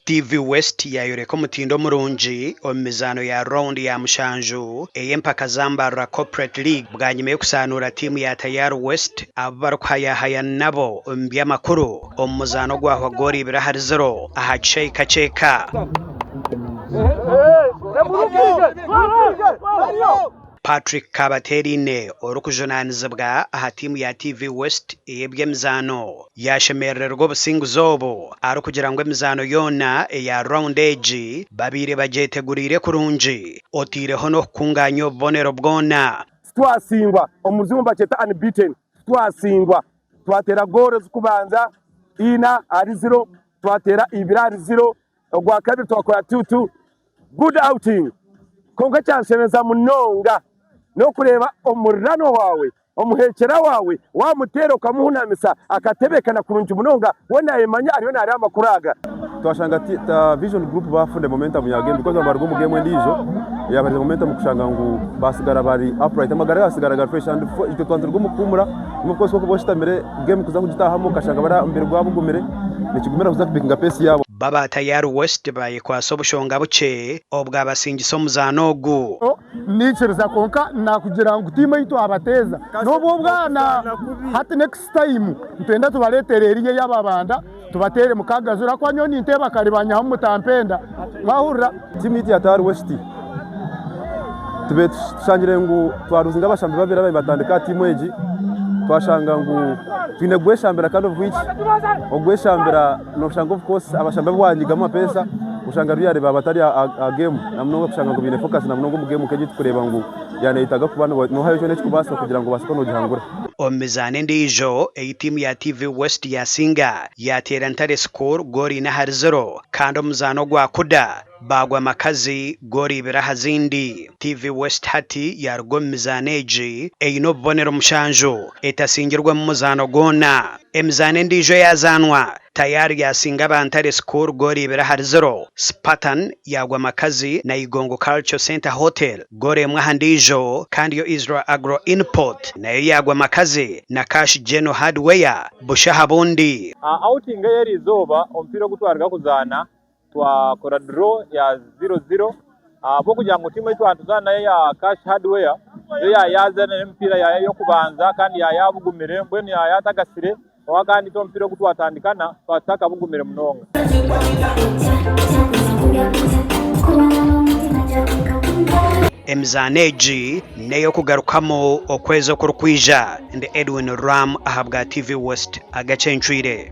TV West yaayoreka omutindo murungi omu mizaano ya raawundi ya mushanju ey'empaka za Mbarara Corporate League bwanyima y'okusaanuura tiimu ya Tayari West abu barikuhayahayana nabo omu by'amakuru omu muzaano ogwahwa goolo ibiri ahari ziro aha kishaayi Kakyeka. Patrick Kabatereine orikujunaanizibwa aha tiimu ya TV West ey'eby'emizaano yaashemerererwa obusinguzi obu arikugira ngu emizaano yoona eya raunda egi babaire bagyeteguriire kurungi oteireho n'okukungaanya obubonero bwona. Titwasingwa, omu rujungu nibakyeta unbeaten, titwasingwa. Twateera goolo ezirikubanza ina ahari ziro, twateera ibiri ahari ziro, Ogwakabiri twakora 2-2 good outing kwonka ekyanshemeza munonga n'okureeba omuriranwa waawe, omuheekyera waawe waamuteera okamuhunamisa akatebekana kurungi munonga we naayemanya ariyo naareeba amakuru aga. Twashanga ta Vision Group baafuna momentum ya game because baruga omu game endiijo eyabahereza momentum kushanga ngu baasigara bari upright amagara gaasigara gari fresh and itwe twaba nituruga omu kuhuumura of course ku orikuba oshutamire game kuza kugitaahamu okashanga bari omubiri gwabo gugumire nikigumira kuza kupikinga pace yaabo. Baba Tayari West baayekwatsa obushonga bukye obwabasingisa omuzaano ogu. Naikiriza kwonka nakugira ngu tiimu ei twabateeza n'obu obwana hati next time nitwenda tubareetere eriya ey'ababanda tubateere mukagazi ahakuba nyowe ninteeba kare banyihamu mutampenda mwahurira. Tiimu yaitu ya Tayari West tubaire tushangire ngu twaruzinga abashambi babiri ababaire nibatandika aha tiimu egi twashanga ngu twine kugweshambira kandi obwiki ogweshambira noshanga of course abashambi abu wanyigamu amapeesa oshanga really baba batari aha game namunonga kushanga ngu baine focus namunonga omu game nk'egi turikureeba ngu yaaba neyetaaga kuba nohayo kyona ekirikubaasika kugira ngu obaase kuba nogihangura. Omu mizaano endiijo ei tiimu ya TV West yaasinga, yaateera Ntare School goolo ina ahari ziro kandi omuzaano ogwa kuda baagwa Makazi goolo ibiri aha zindi. TV West hati yaaruga omu mizaano egi eine obubonero mushanju etasingirwemu muzaano gwona. Emizaano endiijo eyaazaanwa, Tayari yaasinga aba Ntare School goolo ibiri ahari ziro, Spartan yaagwa Makazi na Igongo Culture Centre Hotel goolo emwe aha ndiijo kandi yo Israel Agro Input nayo yaagwa Makazi na Cash General Hardware busha aha bundi. Aha outing ey'eriizooba omupiira ogu twaruga kuzaana Twakora draw ya ziro ziro ahabw'okugira ngu tiimu ei twaba nituzaana nayo eya Cash Hardware yo yaaba yaazaanire emipiira yaayo ey'okubanza kandi yaaba yaabugumire mbwenu yaaba yaatagasire kwonka kandi itwe omupiira ogu twatandikana twaba tutakabugumire munonga. Emizaano egi n'ey'okugarukamu okwezi okurikwija. Ndi Edwin Ram ahabwa TV West. Agacencwire.